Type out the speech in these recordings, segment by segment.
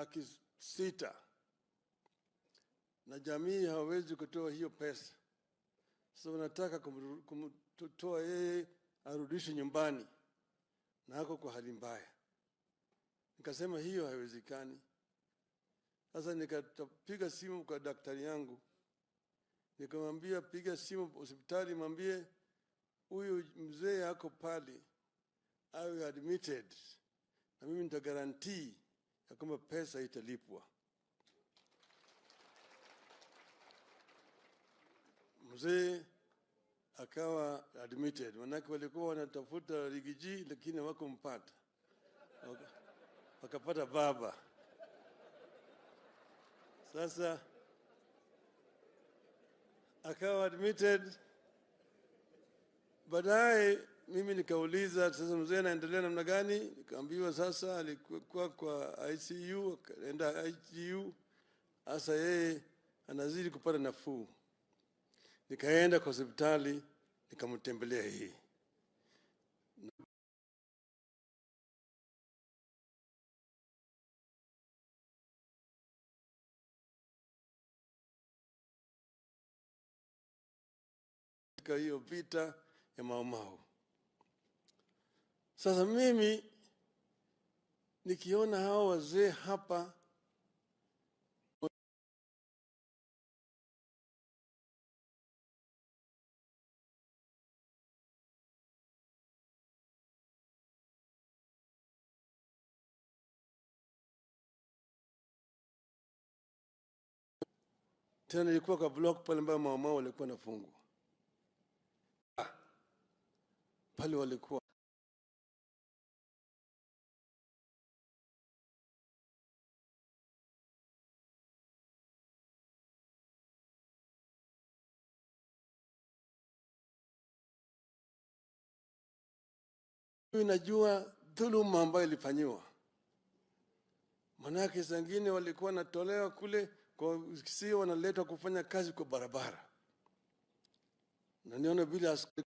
600,000 na jamii hawawezi kutoa hiyo pesa. Sasa wanataka kumtoa yeye arudishwe nyumbani, na ako kwa hali mbaya. Nikasema hiyo haiwezekani. Sasa nikapiga simu kwa daktari yangu, nikamwambia piga simu hospitali, mwambie huyu mzee ako pale awe admitted, na mimi nitagarantii ya kwamba pesa italipwa. Mzee akawa admitted, manake walikuwa wanatafuta Riggy G lakini hawakumpata, wakapata baba. Sasa akawa admitted. Baadaye mimi nikauliza, sasa mzee anaendelea namna gani? Nikaambiwa sasa alikuwa kwa ICU, akaenda ICU, sasa yeye anazidi kupata nafuu. Nikaenda kwa hospitali nikamtembelea yeye. Katika hiyo vita ya Mau Mau. Sasa mimi nikiona hao wazee hapa tena, nilikuwa kwa block pale ambayo Mau Mau walikuwa nafungwa pale, walikuwa najua dhuluma ambayo ilifanyiwa. Manake zingine walikuwa wanatolewa kule kwa sio, wanaletwa kufanya kazi kwa barabara, na niona vile askari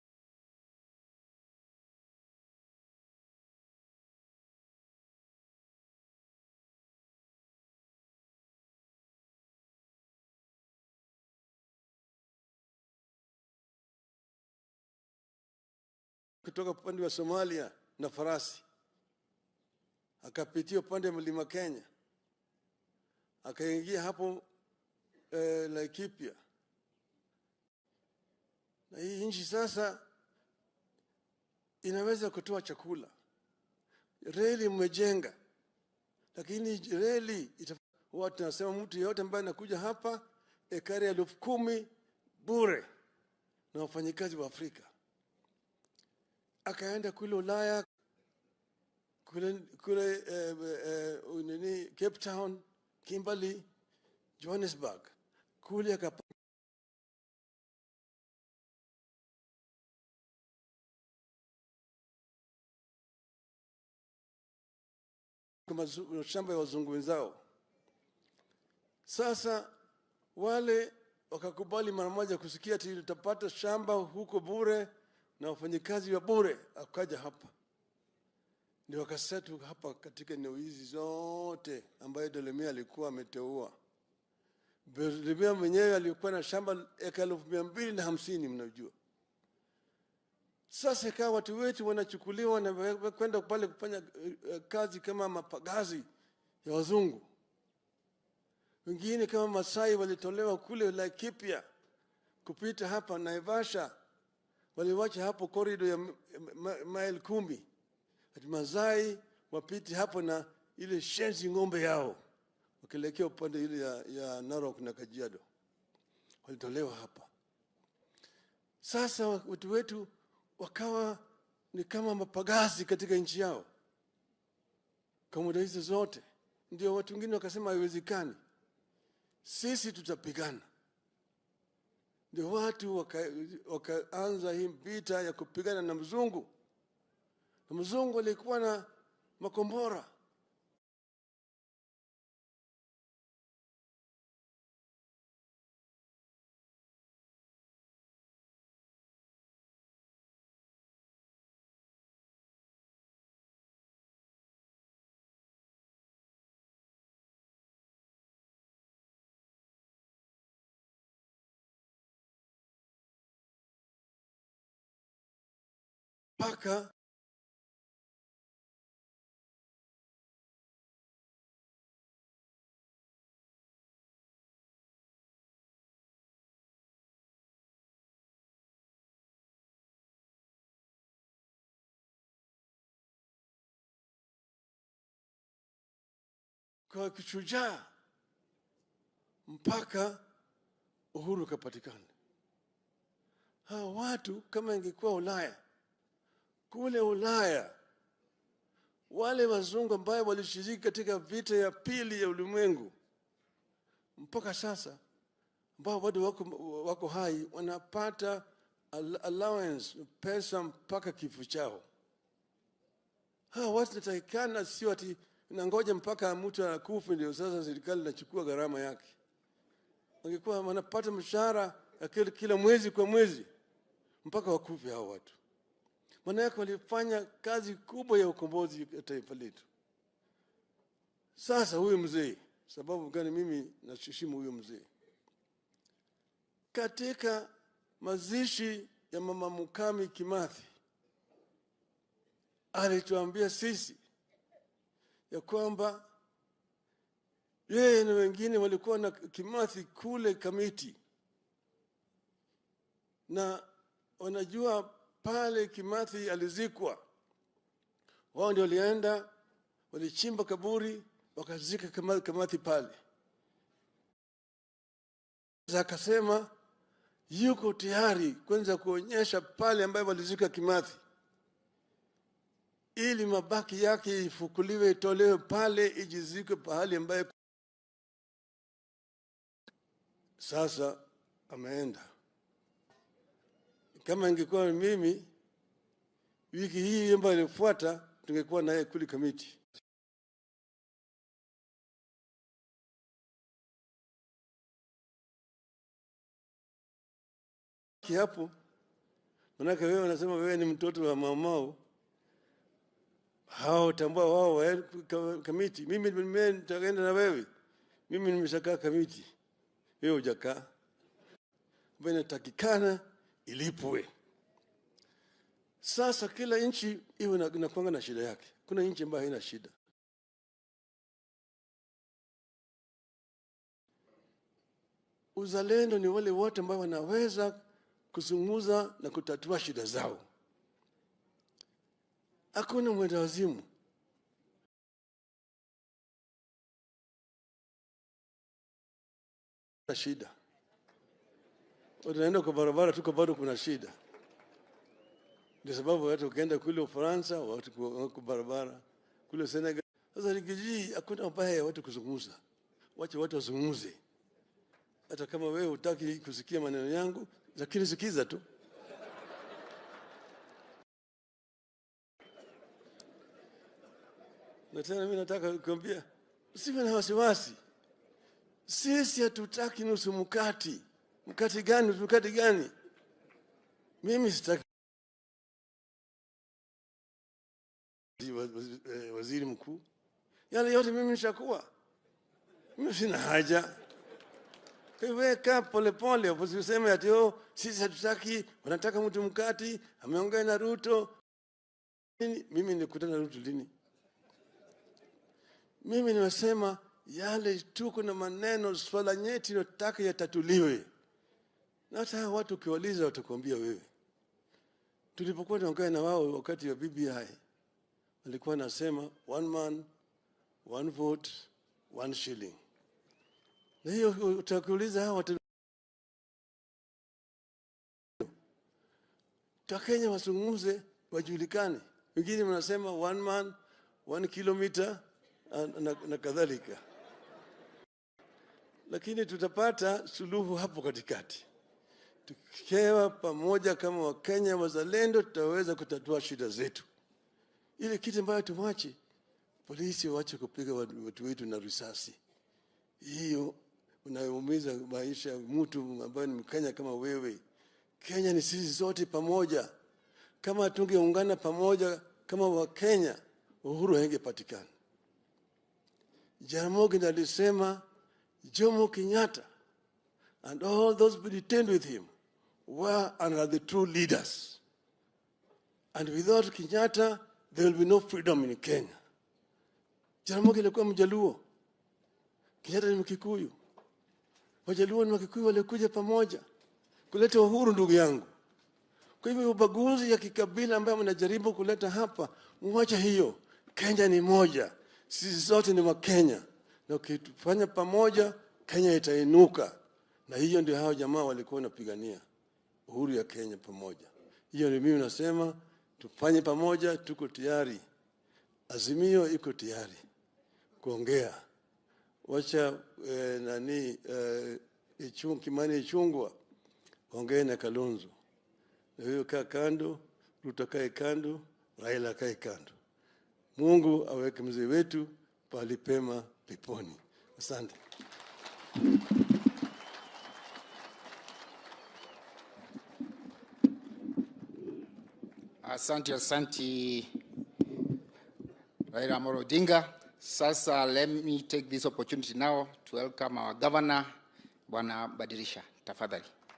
kutoka upande wa Somalia na farasi akapitia upande wa mlima Kenya akaingia hapo Laikipia. Na hii nchi sasa inaweza kutoa chakula. Reli mmejenga, lakini reli huwa tunasema mtu yeyote ambaye anakuja hapa ekari 10,000 bure na wafanyikazi wa Afrika. Akaenda kule Ulaya, kule nini, Cape Town, Kimberley, Johannesburg, kule akapata shamba ya wazungu wenzao. Sasa wale wakakubali mara moja kusikia ati tutapata shamba huko bure na wafanyikazi wa bure, akaja hapa ndio wakasetu hapa katika eneo hizi zote ambayo Delamere alikuwa ameteua. Delamere mwenyewe alikuwa na shamba eka 250,000, mnajua. Sasa ikawa watu wetu wanachukuliwa na kwenda pale kufanya kazi kama mapagazi ya wazungu. Wengine kama Masai walitolewa kule Laikipia kupita hapa Naivasha, waliwacha hapo corridor ya mile 10. Ati Masai wapite hapo na ile shenzi ng'ombe yao wakielekea upande ile ya Narok na Kajiado, walitolewa hapa. Sasa watu wetu wakawa ni kama mapagazi katika nchi yao kwa muda hizo zote. Ndio watu wengine wakasema haiwezekani, sisi tutapigana. Ndio watu wakaanza hii vita ya kupigana na mzungu. Na mzungu alikuwa na makombora. mpaka kwa kishujaa mpaka uhuru ukapatikana. Hawa watu kama ingekuwa Ulaya, kule Ulaya wale wazungu ambayo walishiriki katika vita ya pili ya ulimwengu mpaka sasa, ambao bado wako hai, wanapata allowance, pesa mpaka kifo chao. Hawa watu natakikana, sio ati nangoja mpaka mtu akufe ndio sasa serikali inachukua gharama yake. Wangekuwa wanapata mshahara ya kila mwezi kwa mwezi mpaka wakufe hao watu. Maana yake walifanya kazi kubwa ya ukombozi ya taifa letu. Sasa huyu mzee, sababu gani mimi naheshimu huyu mzee? Katika mazishi ya Mama Mukami Kimathi alituambia sisi ya kwamba yeye na wengine walikuwa na Kimathi kule Kamiti, na wanajua pale Kimathi alizikwa. Wao ndio walienda walichimba kaburi wakazika Kimathi pale. Sasa akasema yuko tayari kwanza kuonyesha pale ambapo walizika Kimathi, ili mabaki yake ifukuliwe, itolewe pale, ijizikwe pahali ambaye sasa ameenda. Kama ingekuwa mimi, wiki hii ambayo ilifuata tungekuwa naye kule Kamiti. Hapo manake wewe unasema wewe ni mtoto wa mamao, hao tambua wao wa Kamiti. Mimi nitaenda na wewe, mimi nimeshakaa Kamiti, wewe hujakaa. Ambayo inatakikana ilipwe. Sasa kila nchi iwe inakuanga na shida yake. Kuna nchi ambayo haina shida. Uzalendo ni wale wote ambao wanaweza kuzungumza na kutatua shida zao. Hakuna mwenda wazimu. Na shida. Unaenda kwa barabara tuko bado kuna shida. Ndio sababu watu ukienda kule Ufaransa, watu kwa barabara, kule Senegal. Sasa nikijii hakuna ubaya ya watu kuzungumza. Wacha watu wazungumze. Hata kama wewe hutaki kusikia maneno yangu, lakini sikiza tu. Na tena mimi nataka kukuambia, usiwe na wasiwasi. Sisi hatutaki nusu mkati. Mkati gani? Nusu mkati gani? Mimi sitaki waziri mkuu. Yale yote mimi nishakuwa. Mimi sina haja. Weka pole pole, usiseme ati oh, sisi hatutaki, wanataka mtu mkati, ameongea na Ruto. Mimi nilikutana na Ruto lini? Mimi nimesema yale tuko na maneno, swala nyeti nataka yatatuliwe. Na hata watu ukiwauliza watakwambia wewe. Tulipokuwa tunaongea na wao wakati wa BBI, walikuwa nasema one man, one vote, one shilling. Na hiyo utakuuliza hawa watu Wakenya wazungumze, wajulikane. Wengine wanasema one man, 1 kilometer na kadhalika. Lakini tutapata suluhu hapo katikati. Tukiwa pamoja kama Wakenya wazalendo, tutaweza kutatua shida zetu. Ile kitu ambayo tumwache polisi waache kupiga watu wetu na risasi. Hiyo unaumiza maisha ya mtu ambaye ni Mkenya kama wewe. Kenya ni sisi sote pamoja. Kama tungeungana pamoja kama Wakenya, uhuru haingepatikana. Jaramogi alisema Jomo Kenyatta and all those who detained with him were and are the true leaders. And without Kenyatta, there will be no freedom in Kenya. Jaramogi alikuwa Mjaluo, Kenyatta ni Mkikuyu. Wajaluo na Wakikuyu walikuja pamoja kuleta uhuru, ndugu yangu. Kwa hivyo ubaguzi ya kikabila ambayo mnajaribu kuleta hapa, mwache hiyo. Kenya ni moja, sisi sote ni Wakenya, na ukifanya pamoja, Kenya itainuka. Na hiyo ndio hao jamaa walikuwa wanapigania uhuru ya Kenya pamoja. Hiyo ndio mimi nasema tufanye pamoja, tuko tayari. Azimio iko tayari kuongea. Wacha nani Kimani Ichung'wah ongee na Kalonzo, na huyo kaa kando, Ruto kae kando, Raila kae kando. Mungu aweke mzee wetu pahali pema peponi. Asante. Asante, asante, Raila Amolo Odinga. Sasa let me take this opportunity now to welcome our governor, Bwana Badilisha. Tafadhali.